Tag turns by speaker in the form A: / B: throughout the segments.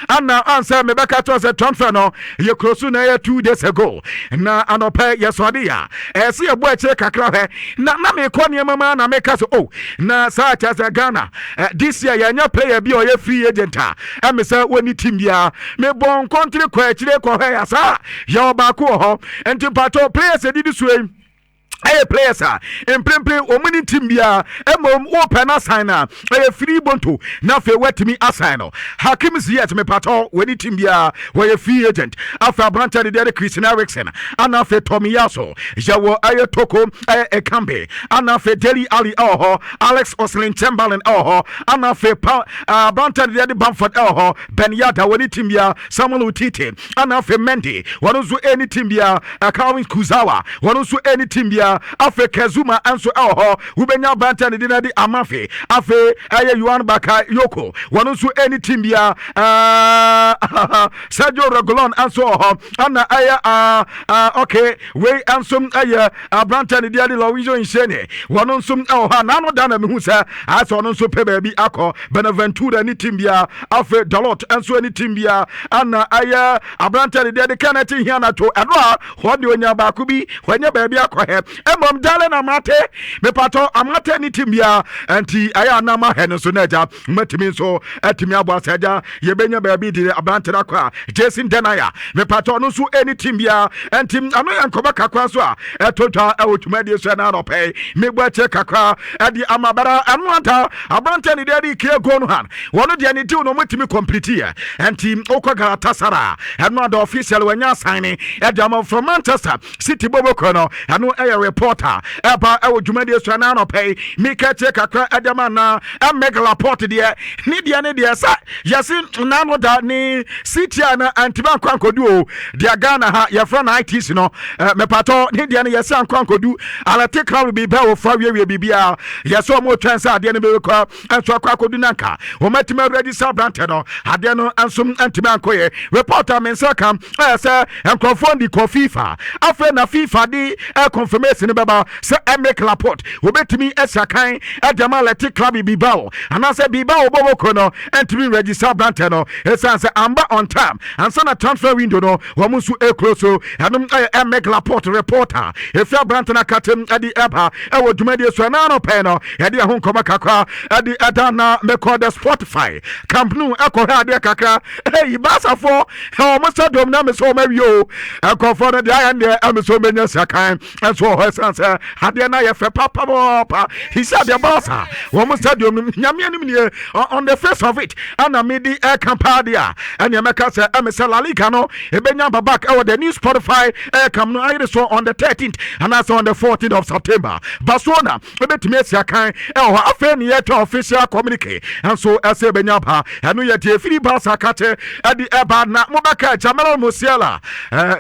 A: Ana ansɛ mebɛka kyerɛ sɛ transfer no yɛ kuro so na ɛyɛ 2 days ago na anɔpɛ yɛsɔde a ɛyɛ sɛ yɛbɔ akyire kakra hwɛ na mekɔ nneɛma mu na meka sɛ, oh, na saa kyerɛ sɛ Ghana this year yɛnyɛ player bi a ɔyɛ free agent a ɛme sɛ wɔni team biara. Mebɔ nkɔntere kɔ akyire kɔhwɛ yɛ saa yɛwɔ baako wɔ hɔ. Nti mpatɔ players adidi so yi ɛyɛ players a mprempren wɔn ni team biara, mmom wɔpɛ no asan no a ɛyɛ free bonto na afei wɔatumi asan no. Hakim Ziyech, mepatɔ, wɔni team biara, wɔyɛ free agent. Afei aberante de deɛ de Christian Eriksen, ana afei Tomiyasu, yɛwɔ ɛyɛ Toko ɛyɛ Ekambi, ana afei Dele Alli ɛwɔ hɔ, Alex Oxlade Chamberlain ɛwɔ hɔ, ana afei pa aberante de deɛ de Bamford ɛwɔ hɔ, Ben Yedder wɔni team biara, Samuel Umtiti, ana afei Mendy, wɔn nso ɛni team biara, Calvin Kurzawa, wɔn nso ɛni team biara. Afei Kazuma nso ɛwɔ hɔ, wobɛnya aberante ne de no de Amafi, afei ɛyɛ Yohan Bakayoko, wɔn nso ɛni team biara, Sergio Reguilon nso wɔ hɔ, ana ɛyɛ okay, wei nso ɛyɛ aberante ne de Lorenzo Insigne, wɔn nso ɛwɔ hɔ a n'ano da na mehu sɛ ayɛ ɔno nso pɛ baabi akɔ. Bonaventura ne team biara, afei Dalot nso ne team biara, ana ɛyɛ aberante ne de Kenneth Iheanacho, ɛno a hɔ de onya baako bi wɔnyɛ baabi akɔhɛ. Mmom Dalen Amate, mepatɔ, Amate ne team biara, nti ɛyɛ anam ahɛ no nso na agya mmatumi nso atumi abɔ asɛ agya yɛbɛnya baabi de aberante no akɔ a. Jason Denayer, mepatɔ, ɔno nso ɛne team biara. Nti ano yɛ nkɔmɔ kakra nso a ɛto dwa ɛwɔ dwumadie so ɛna anɔpɛ mebɔ akyire kakra ɛde ama bara. Ɛno anta aberante ne deɛ de Ilkay Gundogan, wɔno deɛ ne deal no ɔmɔtumi complete yɛ, nti wokɔ Galatasaray, ɛno ada official wɔanya asan ne ɛde ama from Manchester City bɔbɔkɔ no. Ɛno ɛyɛ reporter ɛba ɛwɔ dwumadie so ɛna anɔpɛ yi meka kyerɛ kakra ɛde ama. Na Aymeric Laporte deɛ ne deɛ sɛ yɛse nano da ne City a na antimi ankɔ ankɔdu o deɛ Ghana ha yɛfrɛ no ITC no, mepatɔ, ne deɛ no yɛse ankɔ ankɔdu. Athletic Club bi bɛ wɔfa wiewie biribiaa, yɛsɛ ɔmo twɛn sɛ adeɛ no bɛbɛkɔ nso akɔ akɔdu nanka wɔmatumi awuradi sɛ aberantɛ no adeɛ no nso ntumi ankɔyɛ. Report a me nsa ka ɛyɛ sɛ nkurɔfoɔ de kɔ FIFA, afei na FIFA de confirmation bɛba sɛ Aymeric Laporte wɔbɛtumi asi akan ɛde ama Athletic Club Bilbao anaasɛ Bilbao bɔbɔkɔ no ɛntumi register aberantɛ no, ɛsiane sɛ amba on time ansa na transfer window no wɔn nso ekuro so. Ɛnom ɛyɛ Aymeric Laporte reporter efi aberantɛ no akatem ɛde ɛba ɛwɔ dwumadie so ɛna anɔpɛ no yɛde ɛho nkɔmɔ kakra ɛde ɛda. Na mɛkɔ the Spotify Camp Nou ɛkɔhwɛ adeɛ kakra. Ɛyi Barcafoɔ wɔn stadium na mesɛ wɔn awie o. Nkɔfoɔ no deɛ ayɛ deɛ ɛmɛ sɛ wɔn bɛnya siakan ɛnso wɔ hɔ, ɛsan sɛ adeɛ no ayɛ fɛ papapaapa. Hisi adeɛ Barca wɔn stadium no, Nyame anim nie, on the face of it, ɛna medi ɛka paa deɛ a ɛnea mɛka sɛ ɛmɛ sɛ La Liga no ɛbɛnya aba back ɛwɔ the new Spotify ɛyɛ Camp Nou ayere so on the 13th anaasɛ on the 14th of September. Barcelona ɛbɛtumi asi akan ɛwɔ hɔ. Afei ne yɛtwa official communique nso ɛsɛ ɛbɛnya ba. Ɛno yɛ deɛ ɛfiri Barca kate ɛde ɛba. Na mobɛka Jamal Musiala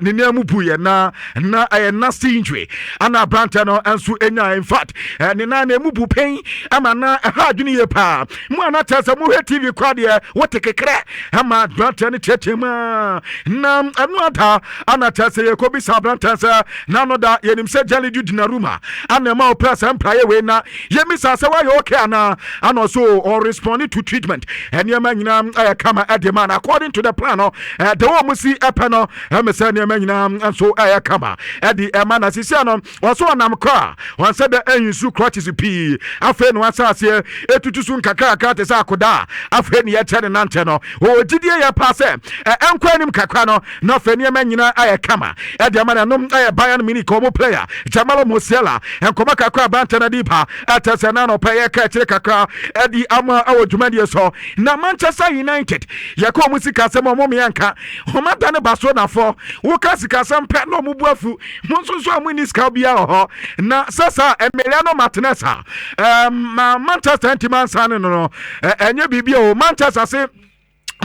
A: ne nneɛma mu buyɛ na ɛyɛ nasty injury ana aberantɛ no nso ɛnya. In fact, ne nan na emu bu pɛn ama na ɛha adwene yie paa mu ana kyerɛ sɛ mohwɛ TV kora deɛ wote kekrɛ ama aberantɛ no kyerɛkyerɛ mu a na ɛno ada ana kyerɛ sɛ yɛkɔbisa aberantɛ sɛ nano da yɛnim sɛ Gianluigi Donnarumma ana ɛma wopɛ sɛ mpraeɛ wei na yɛmisa sɛ woayɛ okay anaa, ana ɔso ɔrespond to treatment, nneɛma nyinaa ɛyɛ kama ɛde ma no according to the plan no de wɔ mu si ɛpɛ no, ɛmɛ sɛ nneɛma nyinaa nso ɛyɛ kama ɛde ɛma na sisia no wɔso ɔnam kɔ a wɔn sɛ dɛ ɛyi nsu crutches pii. Afei na wɔasa aseɛ etutu so nkakrakra te sɛ akoda a afei ne yɛkyɛ ne nantɛ no. Wɔwɔ gyidie yɛ paa sɛ ɛnkɔ anim kakra no na afei nneɛma nyinaa ayɛ kama ɛde ama. Na ɛnom ɛyɛ Bayern Munich ɔmo player Jamal Musiala nkɔmɔ kakra aberante no de ba ɛtɛ sɛ na anɔpɛ yɛka akyire kakra ɛde ama ɛwɔ dwumadie so. Na Manchester United yɛkɔ ɔmo sikasɛm, ɔmo mmiɛnka ɔmo ada ne Barcelonafoɔ woka sikasɛm pɛ na ɔmo bu afu mo nso a mo ni sika biara wɔ hɔ. Na sɛ saa Emiliano Martinez a ma Manchester ntumi ansa ne no, ɛnyɛ biribi o. Manchester se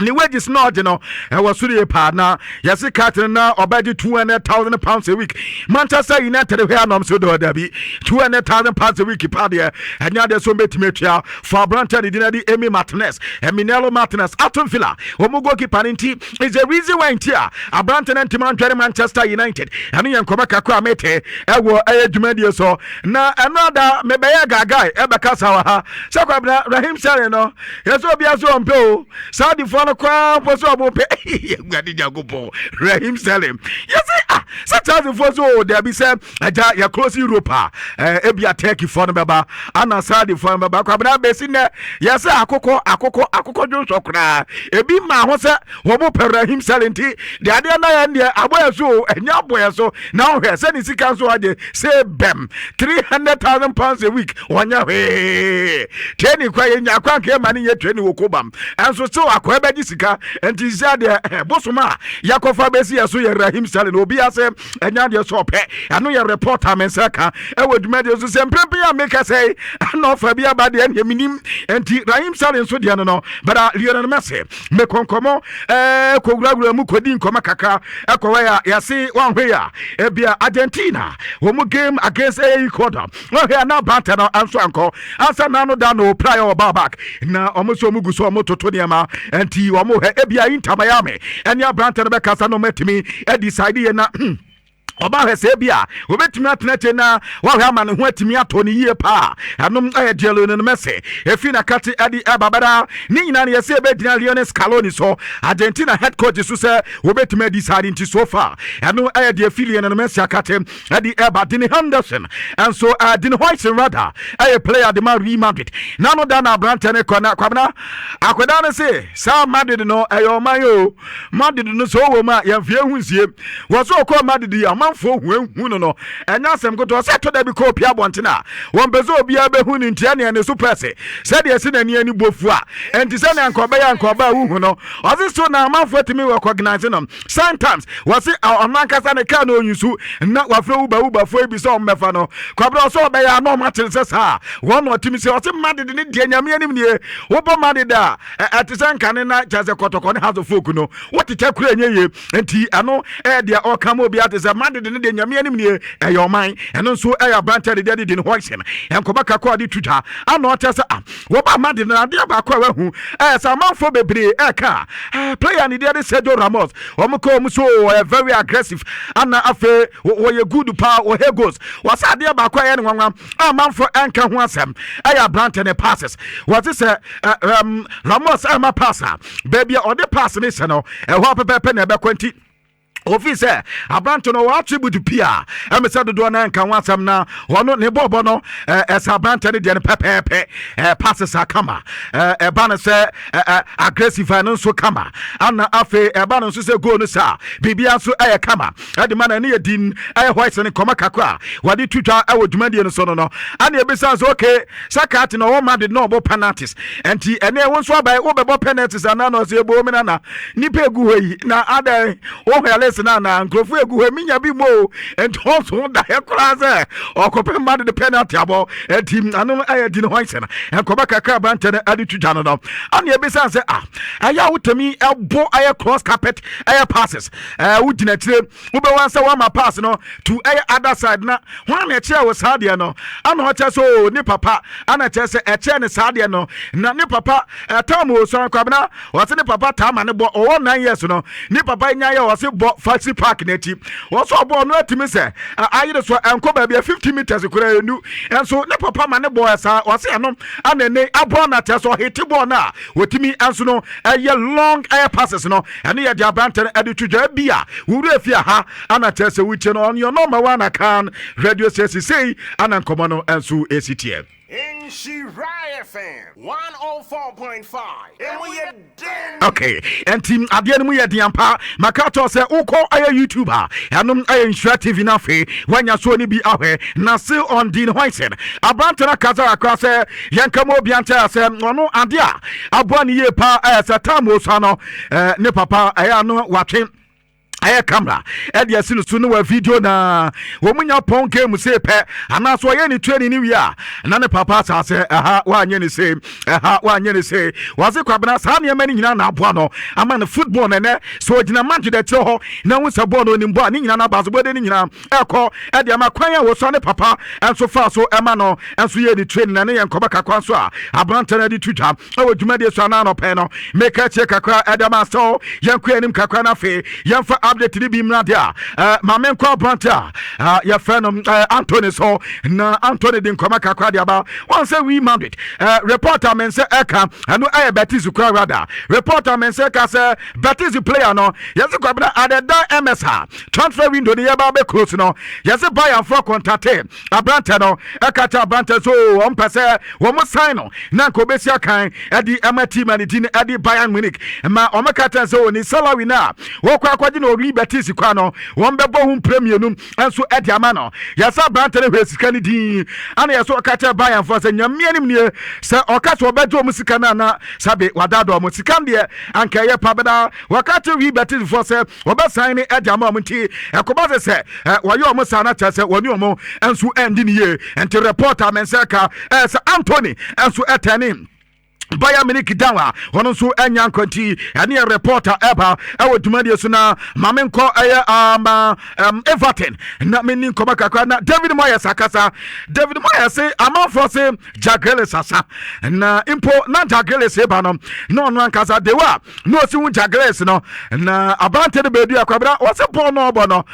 A: ne wages na ɔgye no ɛwɔ soro yie paa na yɛsi cut no na ɔbɛgye £200,000 a week. Manchester United hwɛ anam so dɔɔ dabi, £200,000 a week paa deɛ ɛnyɛ adeɛ so mbɛtumi atua for aberante ne din de Emi Martinez, Emiliano Martinez, Aston Villa wɔn goalkeeper no. Nti is the reason why nti a aberante no ntumi antwɛre Manchester United. Ɛno yɛ nkɔmɔ kakra a mete ɛwɔ ɛyɛ dwumadie so. Na ɛno ada mebɛyɛ gaagae ɛbɛka sa wɔ ha sɛ Kwabena Raheem Sterling no yɛsɛ obiara so ɔmpɛ o Saudifoɔ. Chelseafoɔ no koraa mpo sɛ ɔmo pɛ Awurade Nyankopɔn Raheem Sterling. Yɛsɛ ah sɛ Chelseafoɔ so o dabi sɛ agya yɛ close Europe a ebia Turkeyfoɔ no bɛba ana Saudifoɔ no bɛba. Kwabena bɛsi nnɛ yɛsɛ akokɔ akokɔ akokɔ dwonsɔ koraa ebi maa ho sɛ wɔn pɛ Raheem Sterling nti deɛ adeɛ na yɛn deɛ abɔ yɛ so o ɛnyɛ abɔ yɛ so na ɔhwɛ sɛ ne sika nso agye sɛ bɛm £300,000 a week wɔnyɛ hwee. Training kora yɛnya kora nka ɛma ne nyɛ training wɔ kobam ɛnso so akɔɛ bɛgye sika nti sɛ deɛ bosom a yɛakɔfa bɛsi yɛ so yɛ Raheem Sterling obi ase ɛnya deɛ sɛ ɔpɛ. Ɛno yɛ report a me nsa ka ɛwɔ dwumadie so sɛ mprempren a meka sɛ ɛna ɔfa bi aba deɛ ɛneɛ menim nti Raheem Sterling nso deɛ no bɛda Lionel Messi mekɔ nkɔmmɔ kɔwurawura mu kɔdi nkɔmmɔ kakra ɛkɔwɛ a yɛse wanhwɛ a ebia Argentina wɔn mu game against ɛyɛ Ecuador wɔhwɛ a na aberantɛ no nso ankɔ ansa na no da no opira yɛ ɔba back na wɔn nso wɔn gu so wɔn toto nneɛma nti wɔn hwɛ ebia Inter Miami ɛne aberantɛ no bɛkasa na wɔn atumi ɛdecide yɛ na ɔba hwɛ sɛ bi a wɔbɛtumi atena akyi na wɔhwɛ ama ne ho atumi atɔ ne yie paa. Ɛnom ɛyɛ deɛ Lionel Messi ɛfiri nakate ɛde ɛba bɛda ne nyinaa no yɛsɛ ɛbɛgyina Lionel Scaloni so, Argentina head coach so sɛ wɔbɛtumi adi saa de nti so far ɛno ɛyɛ deɛ fi Lionel Messi akate ɛde ɛba. Dean Henderson ɛnso Dean Huijsen rather ɛyɛ player de ma Real Madrid na no da na aberantɛ ne kɔ na Kwabena akwadaa no se saa Madrid no ɛyɛ ɔman o Madrid no sɛ ɔwɔ mu a yɛmfa ehu nsie wɔ so ɔkɔɔ Madrid yi amanfoɔ hu ehu no ɛnyɛ asɛm kotoɔ sɛ ɛtɔ da bi kɔ opia abɔnten a wɔn pɛ sɛ obiara bɛhu ne ntia nea ne so pɛse sɛdeɛ ɛsi n'ani ani bɔ fu a ɛnti sɛ nea nka ɔbɛyɛ nka ɔbaa wuhu no ɔse so na amanfoɔ atumi recognize no. Sometimes wɔse ɔno ankasa ne kaa na ɔyi so na wafrɛ Uber Uberfoɔ yi bi sɛ ɔmmɛfa no. Kwabena ɔsɛ ɔbɛyɛ a na ɔmo akyere sɛ saa wɔn na ɔtumi sɛ ɔse Madrid ne deɛ Nyame anim nie wobɔ Madrid a ɛte sɛ nkane na kyerɛ sɛ kɔtɔkɔ ne House of Folk no wotetɛ kora ɛnyɛ yie nti ɛno ɛyɛ deɛ ɔka ma obi ate sɛ Madrid ne deɛ Nyame anim nie ɛyɛ ɔman. Ɛno nso ɛyɛ aberantɛ de deɛ de di ne Huijsen nkɔba kakɔ ade twitwa ana ɔkyɛ sɛ ah wɔba Madrid no adeɛ baako a wahu ɛyɛ sɛ amanfoɔ bebree ɛka player ne deɛ de Sergio Ramos wɔn kɔ wɔn so ɔyɛ very aggressive ana afei wɔyɛ good paa wɔhɛ goals. Wɔsɛ adeɛ baako a ɛyɛ ne nwanwa a amanfoɔ ɛnka ho asɛm ɛyɛ aberantɛ ne passes. Wɔte sɛ Ramos ɛma pass a baabi a ɔde pass ne hyɛ no ɛhɔ pɛpɛɛpɛ na ɛbɛkɔ nti ofi sɛ aberante no ɔwɔ attribute pii a ɛmɛ sɛ dodoɔ no nka ho asɛm na ɔno ne bɔɔbɔ no ɛsɛ aberante no deɛ no pɛpɛɛpɛ passes a kama ɛba no sɛ aggressive no nso kama ana afei ɛba no nso sɛ goal no saa biribia nso ɛyɛ kama ɛde ma no ɛne yɛ din ɛyɛ Huijsen nkɔmɔ kakra a wɔde to dwa ɛwɔ dwumadie no so no ana ebisa sɛ okay sɛ kaate na ɔwɔ Madrid na ɔbɔ penalties ɛnti ɛne ɛwo nso abae wobɛbɔ penalties anaa na ɔsɛ ebo mi nana nipa egu hɔ yi na adan wohwɛ list na na nkurɔfoɔ egu hɔ minya bi mo o nti ɔnso da yɛ koraa sɛ ɔkɔpɛ Madrid penalty abɔ ɛnti ano ɛyɛ Dean Huijsen nkɔmɔ kakra aberantɛ no ɛde to dwa no ana ebisa sɛ ah ɛyɛ a wotumi ɛbɔ ɛyɛ cross carpet ɛyɛ passes wogyina akyire wobɛwa sɛ woama pass no to ɛyɛ other side na hwan na ɛkyerɛ wo saa deɛ no ana ɔkyerɛ sɛ o ne papa ana kyerɛ sɛ ɛkyerɛ ne saa deɛ no na ne papa ɛtam o sɔn Kwabena ɔse ne papa taa ma ne bɔ ɔwɔ 9 years no ne papa nya yɛ ɔse bɔ Factory Park n'akyi wɔso ɔbɔ ɔno atumi sɛ ayere so ɛnkɔ baabi a 50 meters koraa enu ɛnso ne papa ma ne bɔ ɛsaa ɔse ɛno ana ne abɔ na kyerɛ sɛ ɔhete bɔɔl no a wɔtumi ɛnso no ɛyɛ long ɛyɛ passes no ɛno yɛ de aberantɛ no ɛde to dwa bi a wowura fi aha ana kyerɛ sɛ wotie no on your number one Akan radio station sei ana nkɔmmɔ no ɛnso ɛsi teɛ.
B: Nhyira FM 104.5. Emu yɛ den.
A: Okay, nti adeɛ no mu yɛ den ampa. Maka kyerɛ sɛ wokɔ ɛyɛ YouTube a ɛnom ɛyɛ Nhyira TV no afei woanya soɔ no bi ahwɛ na still on Dean Huijsen aberante no akasa kakra sɛ yɛnka ma obia nkyɛ sɛ ɔno adeɛ a aboa ne yie paa ɛyɛ sɛ tam osua no ne papa ɛyɛ ano watwe ɛyɛ camera ɛde asi no so ne wɔ video na wɔn mu nya pɔn game se pɛ anaasɛ ɔyɛ ne training ne wie a na ne papa asase ɛha wanyɛ ne se ɛha wanyɛ ne se wɔse Kwabena saa nneɛma no nyinaa na aboa no ama no football nɛnɛ sɛ ɔgyina Madrid akyerɛ hɔ na ho sɛ bɔɔl no onim bɔ a ne nyinaa no abasobɔde no nyinaa ɛkɔ ɛde ama kwan a wɔsua ne papa ɛnso fa so ɛma no ɛnso yɛ ne training na ne yɛ nkɔmɔ kakra nso a aberantɛ no de to dwa ɛwɔ dwumadie so anaa nɔpɛ no meka kyerɛ kakra ɛde ama sɛ yɛnkɔ anim kakra no afei yɛmfa. Update ne bi mmra deɛ a, maame nkɔ aberante a yɛfrɛ no Anthony so, na Anthony de nkɔmɔ kakra de aba wɔn sɛ Real Madrid report a me nsa ɛka ɛno ɛyɛ Betis kura rada. Report a me nsa ɛka sɛ Betis player no, yɛsɛ Kwabena adeda ms a transfer window no yɛba bɛ close no, yɛsɛ Bayernfoɔ contact aberante no, ɛka kyɛ aberante so ɔmpɛ sɛ wɔn sign no na nka obɛsi akan ɛde ɛma team a ne din ɛde Bayern Munich, ma wɔn ka kyɛn sɛ oni salary no a wɔkɔ akɔgye na ɔri Betis kwa no, wɔn bɛbɔ ho mpere mmienu nso ɛde ama no. Yɛsɛ aberante no hwɛ sika no din ana yɛsɛ ɔka kyerɛ Bayernfoɔ sɛ Nyame anim nie, sɛ ɔka sɛ ɔbɛgye ɔmo sika no ana sabe wadada ɔmo sika no deɛ anka ɛyɛ pa bɛda. Wɔka kyerɛ wi Betisfoɔ sɛ wɔbɛsan ne ɛde ama ɔmo, nti ɛkɔba sɛ wɔyɛ ɔmo saa no kyerɛ sɛ wɔne ɔmo nso ɛndi ne yie. Nti report a me nsa ka ɛɛ sɛ Anthony nso ɛtɛne Bayern Munich down a ɔno nso anya nkwanti. Ɛne yɛ reporter ɛba ɛwɔ dwumadie so. Na maame nkɔ ɛyɛ Everton na menni nkɔmɔ kakra na David Moyes akasa. David Moyes se amanfoɔ se Jack Grealish asa, na mpo na Jack Grealish ba no na ɔno ankasa de wa na ɔsi hu Jack Grealish no na aberante no baabi akwabra wɔsɛ bɔɔl no ɔbɔ no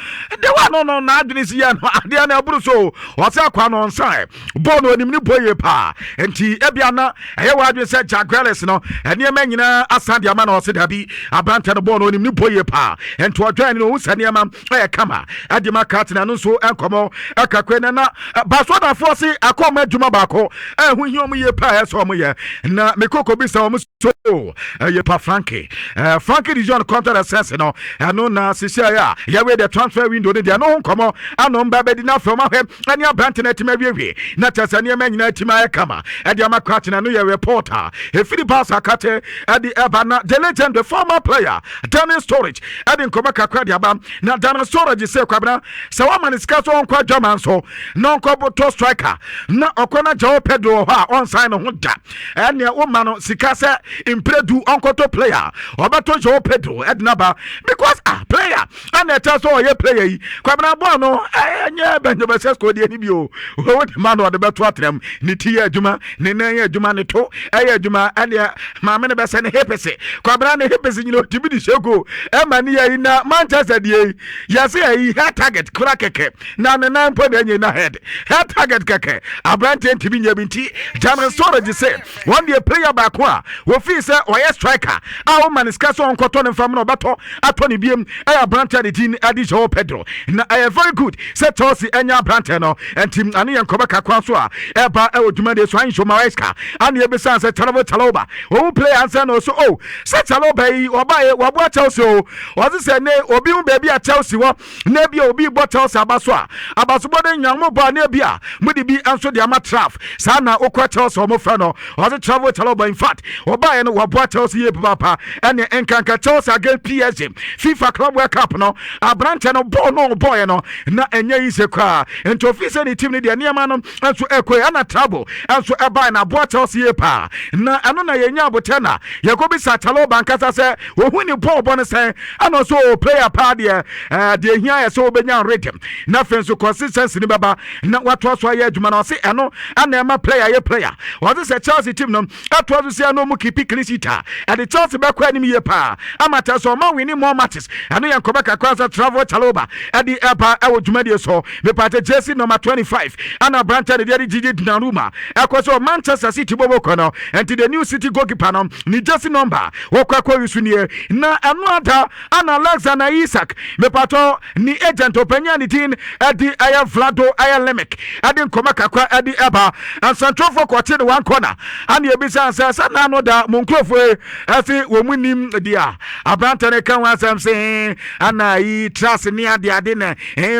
A: de wa no n'adwene si yɛ no adeɛ no ɛboro so. Ɔsɛ akwa no ɔnsan bɔɔl no onim ne bɔ yie paa, nti ebia na ɛyɛ w'adwene sɛ Jack Grealish no nneɛma nyinaa asan de ama na ɔse dabi, aberante no bɔɔl no onim ne bɔ yie paa, nti ɔdwan no ohu sɛ nneɛma ɛyɛ kama ɛde ma kratena no nso. Nkɔmɔ ɛkakra na Barcelonafoɔ se akɔ ɔmo adwuma baako ɛho hia ɔmo yie paa, ɛsɛ ɔmo yɛ na mekoko bi sɛ ɔmo so ɛyɛ pa Frenkie de Jong contract extension no. Ɛno na sisi a yɛwɛ the transfer window no deɛ ɛno ho nkɔmɔ ano mba bɛdi na afei ɔmo ahwɛ ɛne aberante no atumi awiewie na kyerɛ sɛ nneɛma nyinaa atumi ayɛ kama ɛde ama kratena no. Yɛ reporter ɛfiri Barca kate ɛde ɛba. Na the legend, the former player Daniel Sturridge ɛde nkɔmɔ kakra de aba, na Daniel Sturridge sɛ Kwabena, sɛ wama ne sika so ɔnkɔ adwama nso na ɔnkɔ bɔtɔ striker na ɔkɔ na Joao Pedro wɔ hɔ a, ɔnsan ne ho da. Ɛneɛ woma no sika sɛ mprɛdu ɔnkɔtɔ player, ɔbɛtɔ Joao Pedro ɛde naba, because ah, player ɛna ɛkyɛ sɛ ɔyɛ player yi, Kwabena, bɔɔl no ɛnyɛ Benjamin Sesko deɛ ni bi o. Wɔde ma no, ɔde bɛto atenam, ne ti yɛ adwuma, ne nan yɛ adwuma, ne to ɛyɛ adwuma, ɛneɛ maame no bɛsɛ ne hips. Kwabena, ne hips nyina ɔtumi de hyɛ goal ɛma ne yɛ yi. Na Manchester deɛ yi, yɛsɛ ɛyi head target kora kɛkɛ na ne nan mpo deɛ nyɛ na head target kɛkɛ, aberanteɛ ntumi nyɛ bi. Nti Daniel Sturridge sɛ wɔn deɛ, player baako a wɔfii sɛ ɔyɛ striker a woma ne sika sɛ ɔnkɔtɔ ne mfam na ɔbɛtɔ atɔ ne biem ɛyɛ aberanteɛ de din ade Joao Pedro, na ɛyɛ very good sɛ Chelsea ɛnya aberanteɛ no. Nti ane yɛ nkɔbɛ kakra so a ɛba ɛwɔ dwumadie so. Enzo Maresca ane ebisa sɛ Trevoh Chalobah wɔn player ansa na ɔso o sɛ Chalobah yi ɔbaeɛ waboa Chelsea o. Ɔse sɛ ne obi ho baabi a Chelsea wɔ na ebi a obi bɔ Chelsea aba so a, abasobɔ de nyan mo bɔ a, na ebi a mo de bi nso de ama Trav saa na okɔ Chelsea ɔmo fɛ no. Ɔse Trevoh Chalobah, in fact, ɔbaeɛ no waboa Chelsea yie papaapa. Ɛne nkanka Chelsea against PSG FIFA Club World Cup no, aberantɛ no bɔɔl no ɔbɔɔyɛ no na ɛnyɛ easy koraa. Nti ofi sɛ ne team no deɛ nneɛma no nso ɛkɔ ɛna trouble nso ɛbaeɛ na aboa Chelsea yie paa. Na ɛno na yɛnya abotɛ na yɛkɔbisa Chalobah nkasa sɛ ohun ne bɔɔl bɔ no sɛn, ɛna ɔso o player paa deɛ, deɛ hia yɛ sɛ wobɛnya rhythm na afei nso consistency no bɛba na watoa so ayɛ adwuma no. Ɔse ɛno ɛna ɛma player yɛ player. Ɔse sɛ Chelsea team no ɛtoa so sia na ɔmu keep clean sheet a, ɛde Chelsea bɛkɔ anim yie paa ama kyerɛ sɛ ɔma winning more matches. Ɛno yɛ nkɔbɛ kakra sɛ Trevoh Chalobah ɛde ɛba ɛwɔ dwumadie so. Mepate jersey number 25 ɛna aberantɛ ne deɛ de Gigi Donnarumma ɛkɔ sɛ Manchester City bɔbɔ kɔ no. Ɛnti the new City goalkeeper no ne jersey number wɔkɔ akɔ yi so nie. Na ɛno ada ana Alexander Isak, mepatɔ ne agent ɔpanyin a ne din ɛde ɛyɛ Vlado ɛyɛ Lemic ɛde nkɔmɔ kakra ɛde ɛba. Nsɛntwerɛfoɔ kɔkye ne one corner ana ebisa sɛ n'ano da mo nkurɔfoɔ yi ɛsi wɔn mu nim deɛ aberante no ka ho asɛm sɛ ana yi trust ne ade ade na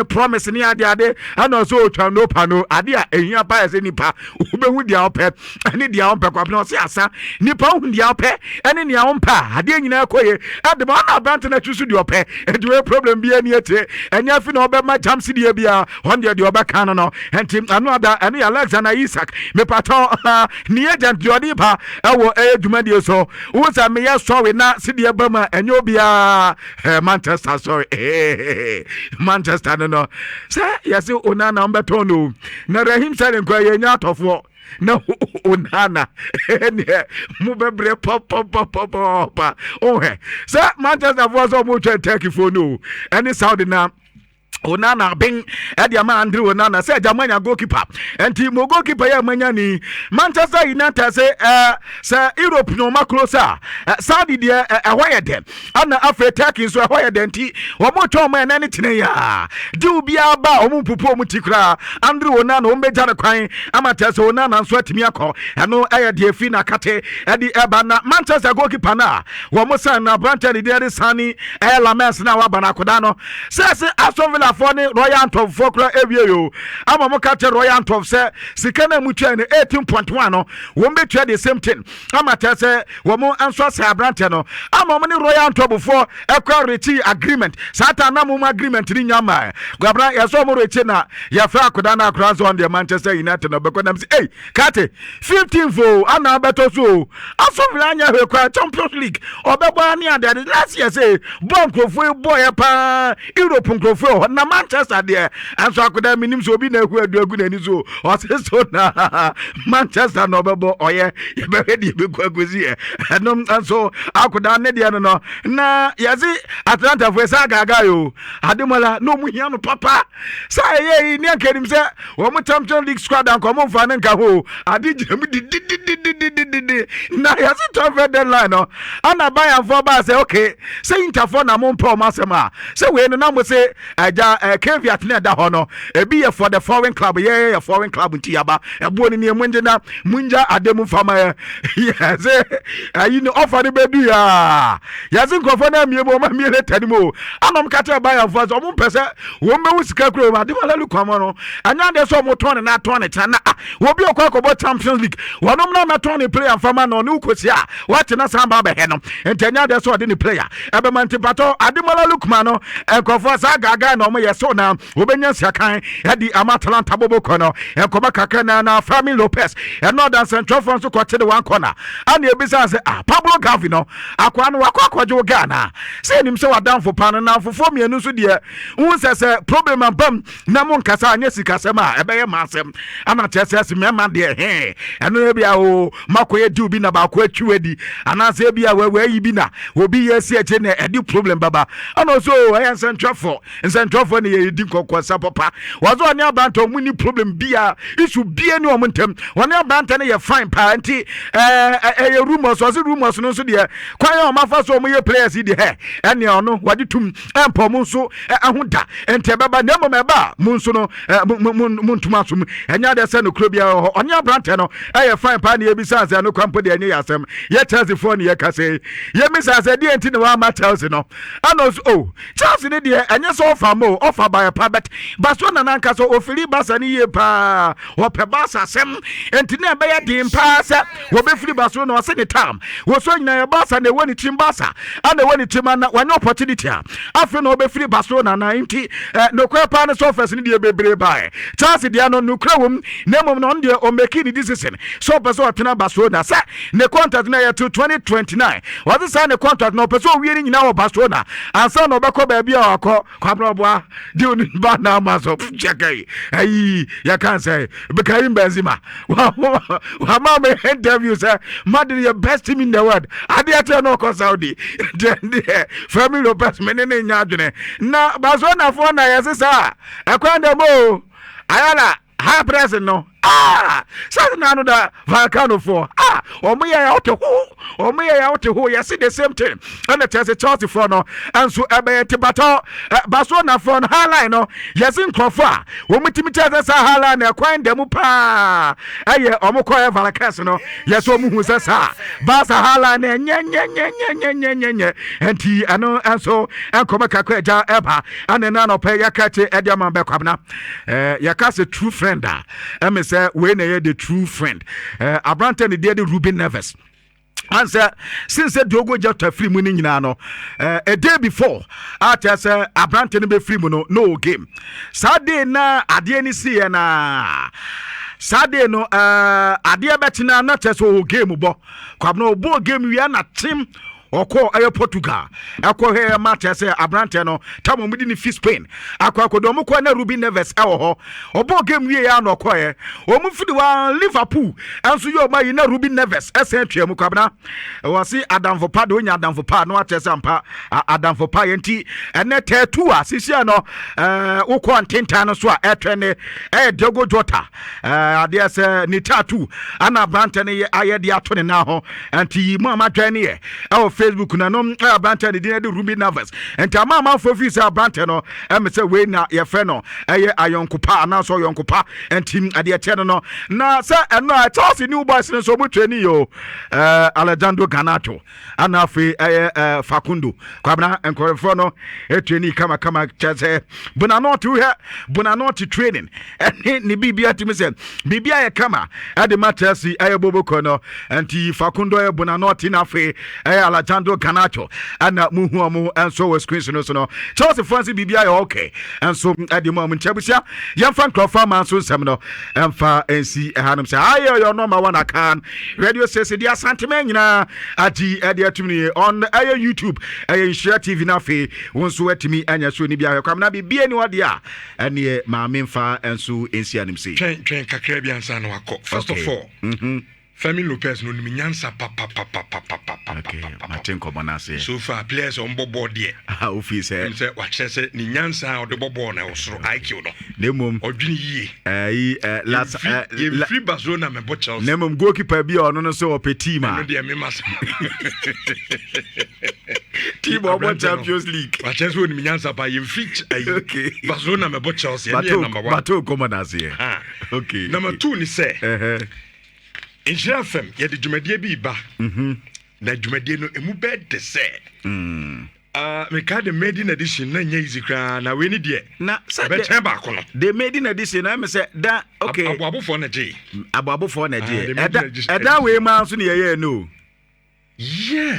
A: promise ne ade ade, ɛna ɔsɛ otwa no pa no ade a ehia pa yɛ sɛ nipa wobɛhu deɛ ɔpɛ ɛne deɛ ɔmpɛ. Kwabena ɔsɛ asa nipa wohu deɛ ɔpɛ ɛne nea ɔmpɛ a, adeɛ nyinaa kɔ yie. Ɛde ma ɔna aberante no akyi so deɛ ɔpɛ, ɛnti wei problem bi ani akyire ɛnyɛ afi na ɔbɛma jam si deɛ bia ɔn deɛ ɔbɛka no. Ɛnti ɛno ada ɛno yɛ Alexander Isak, mepatɔ ne agent deɛ ɔde ba ɛwɔ ɛyɛ dwumadie so. Wo sɛ meyɛ sɔre na sideɛ ba mu a, ɛnyɛ obiara. Manchester, sorry, Manchester no sɛ yɛse Onana ɔmbɛtɔn no na Raheem Sterling kɔ yɛnya atɔfoɔ. Na Onana ɛneɛ mobɛbrɛ papapapapa. Wohwɛ sɛ Manchesterfoɔ sɛ ɔmotwɛn Turkeyfoɔ no o, ɛne Saudi na Onana ben ɛde ama Andre Onana sɛ agya manya goalkeeper, nti mo goalkeeper yɛ manya ni. Manchester United sɛ sɛ Europe no ɔma close a, Saudi deɛ ɛhɔ yɛ dɛ, ana afei Turkey nso ɛhɔ yɛ dɛ, nti wɔn twɛn wɔn ɛnɛ ne kyerɛ yɛ a deal biara ba a, wɔn mpupu wɔn ti koraa. Andre Onana wɔn bɛgya no kwan ama kyerɛ sɛ Onana nso atumi akɔ. Ɛno ɛyɛ deɛ fi na kate ɛde ɛba. Na Manchester goalkeeper no a wɔn san na aberante ne deɛ de Senne ɛyɛ Lammens na waba no akoda no sɛ Aston Villa foɔ ne Royal Antwerp foɔ kora ewie yo ama mo ka kyerɛ Royal Antwerp sɛ sika no a mutua no 18.1 no, wɔn bɛtua the same thing ama kyerɛ sɛ wɔn nso asɛ aberanteɛ no ama wɔn ne Royal Antwerp foɔ ɛkɔ reach agreement. Saa ta na mo agreement ni nya ma gwabra yɛsɛ wɔn reach na yɛfrɛ akoda no akora nso ɔn deɛ Manchester United na ɔbɛkɔ nam sɛ ei kate 15 fo ana abɛtɔ so o. Aston Villa anya hwɛ kora Champions League ɔbɛbɔ ne adeade. Last year sɛ bɔ nkurɔfoɔ yi bɔɔyɛ paa Europe, nkurɔfoɔ wɔ hɔ na Manchester deɛ ɛnso akoda menim sɛ obi na ahu adu agu n'ani so. Ɔse so na Manchester na ɔbɛbɔ ɔyɛ yɛbɛhwɛ deɛ ɛbɛkɔ akɔsi yɛ. Ɛnom nso akoda ne deɛ no na yɛse Atalantafoɔ sɛ agaagaa o, Ademola na ɔmu hia no papa sɛ ɛyɛ yi ne anka nim sɛ wɔn Champions League squad anka ɔmo nfa ne nka ho ade gyina mu dididididididi. Na yɛse transfer deadline no ana Bayernfoɔ baa sɛ okay, sɛ Interfoɔ na mo mpɛ ɔmo asɛm a, sɛ wei no na mo se agya caveat ne ɛda hɔ no ebi yɛ for the foreign club, yɛyɛ yɛ foreign club nti yaba ɛboɔ no nie, mo ngye na mo ngya ade mu nfa ma yɛ. Yɛse ayi no ɔfa no bɛdu yɛ a, yɛse nkurɔfoɔ no amie mu, ɔmo amie later no mu o, ana ɔmo ka kyerɛ Bayernfoɔ sɛ ɔmo mpɛ sɛ wɔn bɛwu sika kuro mu. Ademola Lookman no ɛnyɛ adeɛ sɛ ɔmo tɔn ne na atɔn ne kyɛn na ah, obi ɔkɔ akɔbɔ Champions League wɔnom na mɛtɔn ne player nfama na ɔne wokɔsi a wate na san ba abɛhɛ no, nti ɛnyɛ adeɛ sɛ ɔde ne player ɛbɛma. Nti patɔ Ademola Lookman no nkurɔfoɔ saa gaagaa na ɔmo yɛ so na wɔbɛnya nsiakan ɛde ama Atalanta bɔbɔ no nkɔmɔ kakra. Na Fermin Lopez ɛno ɔdansɛntwerɛfoɔ nso kɔte de one corner ana ebisa sɛ ah, Pablo Gavi no akoa no wakɔ akɔgye wo Ghana sɛ enim sɛ wadamfo pa no namfofoɔ mmienu nso deɛ wohu sɛ problem abam na mo nkasa anyɛ sikasɛm a ɛbɛyɛ ma asɛm ana kyerɛ sɛ ɛsɛ mmarima deɛ he ɛno ebi a o makɔyɛ deal bi na baako atwi wadi anaasɛ ebi a wɔayi bi na obi yɛ asi akyire na ɛde problem baba. Ɛna ɔsɛ o ɛyɛ nsɛntwerɛfoɔ nsɛntwerɛfoɔ ne yɛdi nkɔkɔsa papa. Wɔsɛ ɔne aberantɛ ɔmo ni problem bia, issue bia ni ɔmo ntɛm, ɔne aberantɛ no yɛ fine paa. Nti ɛyɛ rumors. Ɔsɛ rumors no nso deɛ kwan a ɔmo afa so ɔmo yɛ players yi deɛ hɛ ɛnea ɔno wɔde tum ɛmpa ɔmo nso ɛho da. Nti ɛbɛba na mmom ɛba a mo nso no mo ntoma asom, ɛnyɛ adeɛ sɛ nokoro biara wɔ hɔ. Ɔne aberantɛ no ɛyɛ fine paa. Ne yɛbisa sɛ ɛno kwan mpo deɛ ɛnyɛ yɛ asɛm, yɛ Chelsea foɔ ne yɛka sɛ yɛmisa sɛ deɛ nti na wɔama Chelsea no ɛna ɔso o Chelsea ne deɛ ɛnyɛ sɛ ɔfa mo ɔfa bayɛ pa, but Barcelona nankasa ofiri Barca no yie paa, ɔpɛ Barca asɛm, nti na ɛbɛyɛ den paa sɛ wɔbɛfiri Barcelona. Ɔse ne tam wɔsɔ nyinaa yɛ Barca na ɛwɔ ne tirim, Barca ana ɛwɔ ne tirim ana wanyɛ opportunity a afei na ɔbɛfiri Barcelona na nti nokorɛ paa no sɛ offers no deɛ bebree baɛ Chelsea deɛ no nokorɛ wɔ na mmom no ɔno deɛ ɔmake ne decision sɛ ɔpɛ sɛ ɔtena Barcelona, sɛ ne contract no ɛyɛ till 2029. Ɔse saa ne contract no ɔpɛ sɛ ɔwie no nyinaa wɔ Barcelona ansa na ɔbɛkɔ baabi a ɔakɔ. Kwabena ɔboa deal no ba na ama so kyɛkɛ ayi yɛka sɛ Karim Benzema wama me interview sɛ Madrid yɛ best team in the world. Adeɛ kyerɛ na ɔkɔ Saudi deɛ deɛ Fermin Lopez me ne ne nya adwene na Barcelonafoɔ na yɛse saa ɛkwan dɛ mo Ayala high press no ah, sase na ano da Vallecanofoɔ ah, ɔmo yɛ ya wote ho, ɔmo yɛ ya wote ho. Yɛse the same thing ɛna kyerɛ sɛ Chelsea foɔ no nso ɛbɛyɛ te batɔ Barcelona foɔ no highline no. Yɛse nkurɔfoɔ a wɔn tumi kyerɛ sɛ saa highline no ɛkwan da mu paa ɛyɛ ɔmo kɔɛ Vallecas no, yɛsɛ ɔmo hu sɛ saa Barca highline no ɛnyɛnyɛnyɛnyɛnyɛnyɛ. Nti ɛno nso nkɔmɔ kakra agya ɛba ɛne na anɔpɛ yɛka kye ɛde ama bɛkwabena yɛka sɛ true friend a ɛmɛ sɛ wei na ɛyɛ the true friend. Aberantɛ ne deɛ de Ruben Neves ansɛ since sɛ Diogo Jota firi mu no nyinaa no, a day before a kyerɛ sɛ aberante no bɛfiri mu no no game saa day na adeɛ no siiɛ na saa day no adeɛ bɛkyena na kyerɛ sɛ ɔwɔ game bɔ. Kwabena ɔbɔɔ game wia na kyem. Ɔkɔɔ ɛyɛ Portugal ɛkɔ hwɛ ma kyerɛ sɛ aberanteɛ no tam ɔmo de ne fi Spain akɔ akɔdu. Ɔmo kɔ na Ruben Neves ɛwɔ hɔ. Ɔbɔɔ game wie ya na ɔkɔɛ. Ɔmo firi wa Liverpool ɛnso yɛ ɔmo ayi na Ruben Neves ɛsɛn twɛ mu. Kwabena ɛwɔ se adamfo pa de onya adamfo pa na wakyerɛ sɛ ampa adamfo pa yɛ. Nti ɛnɛ tɛɛtu a sisia no wokɔ ntentan no so a ɛtwɛ ne ɛyɛ Diogo Jota. Adeɛ sɛ ne tattoo ana aberantɛ no yɛ ayɛ de ato ne nan ho. Nti mu a madwɛn ne yɛ ɛwɔ Facebook na no ɛyɛ aberantɛ ne din de Ruben Neves. Nti ama amanfoɔ fii sɛ aberantɛ no ɛmɛ sɛ wei na yɛfrɛ no ɛyɛ ayɔnko pa anaasɛ ɔyɔnko pa. Nti adeɛ kyɛ no na sɛ ɛno a Chelsea new boys no nso ɔmo training yi o, Alejandro Garnacho ana afei ɛyɛ Facundo. Kwabena, nkɔrɔfoɔ no ɛtraining kamakama. Kyerɛ sɛ Buonanotte, wohwɛ Buonanotte training ɛne ne biribi atumi sɛ biribi ayɛ kama ɛde ma Chelsea ɛyɛ boboko no. Nti Facundo, ɛyɛ Buonanotte na afei ɛyɛ Alejandro Garnacho ɛna muhu ɔmo ɛnso wɔ screen so no so no, Chelsea foɔ nso biribi ayɛ okay ɛnso ɛde mu ɔmo. Nkyɛn busia yɛmfa nkurɔfoɔ ama nso nsɛm no ɛmfa nsi ɛhanom sɛ ayɛ ɔyɛ ɔno ma wɔn akan radio station de Asantema nyinaa agye ɛde atum ne on ɛyɛ YouTube, ɛyɛ Nhyira TV. No afei wo nso atumi anya so ni bi ahwɛ. Kwamina, biribi ani hɔ deɛ a ɛneɛ maame mfa nso nsi anim sei.
C: Twɛn, twɛn kakra bi ansa na wakɔ. First of all, Fermin Lopez no onim nyansa papapapapapapa.
A: Mate nkɔmmɔ no aseɛ.
C: So far, players a ɔmbɔ bɔɔl deɛ,
A: wofii sɛ
C: sɛ wakyerɛ sɛ ne nyansa a ɔde bɔ bɔɔl na ɛwɔ soro, IQ no.
A: Na mmom
C: ɔdwene yie.
A: Ɛyi last
C: Yɛmfiri Barcelona mɛbɔ Chelsea.
A: Na mmom goalkeeper bi a ɔno no sɛ ɔpɛ team a
C: ɛno deɛ mema sa.
A: Team a ɔbɔ Champions League.
C: Wakyerɛ sɛ onim nyansa pa, yɛmfiri ayi Barcelona mɛbɔ Chelsea, ɛno yɛ number one.
A: Mate nkɔmmɔ no aseɛ. Okay.
C: Number two ni sɛ Nhyira FM yɛde dwumadie bi ba na dwumadie no emu bɛɛ de sɛ meka the maiden edition na nyɛ easy koraa, na wei ni deɛ
A: na sɛ
C: ɛbɛkyɛn baako no.
A: The maiden edition na ɛmɛ sɛ da okay.
C: Aboabofoɔ na gye.
A: Aboabofoɔ na gye. Ɛda ɛda wei maa nso ne yɛyɛ no.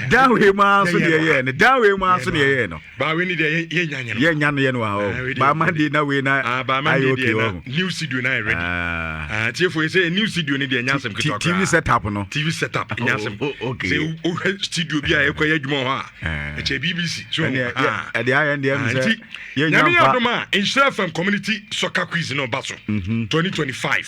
A: Dan wei mu ara nso deɛ yɛyɛ no, dan wei mu ara nso deɛ yɛyɛ no.
C: Baa wei ni deɛ yɛnya nyɛ
A: no. Yɛnya no yɛ no wɔ ha o. Baama de na wei na ayɛ okay wɔ ho.
C: New studio na yɛ ready. Tiefo yi sɛ new studio ni deɛ nya asɛm ketewa
A: koraa. TV setup no.
C: TV setup nya asɛm.
A: Okay.
C: Sɛ wohwɛ studio bi a yɛkɔ yɛ adwuma wɔ hɔ a, ɛkyɛ BBC. So
A: ɛdeɛ ayɛ deɛ mi sɛ
C: yɛnya mfa. Nyame adom a, Nhyira FM community soccer quiz no ba so 2025.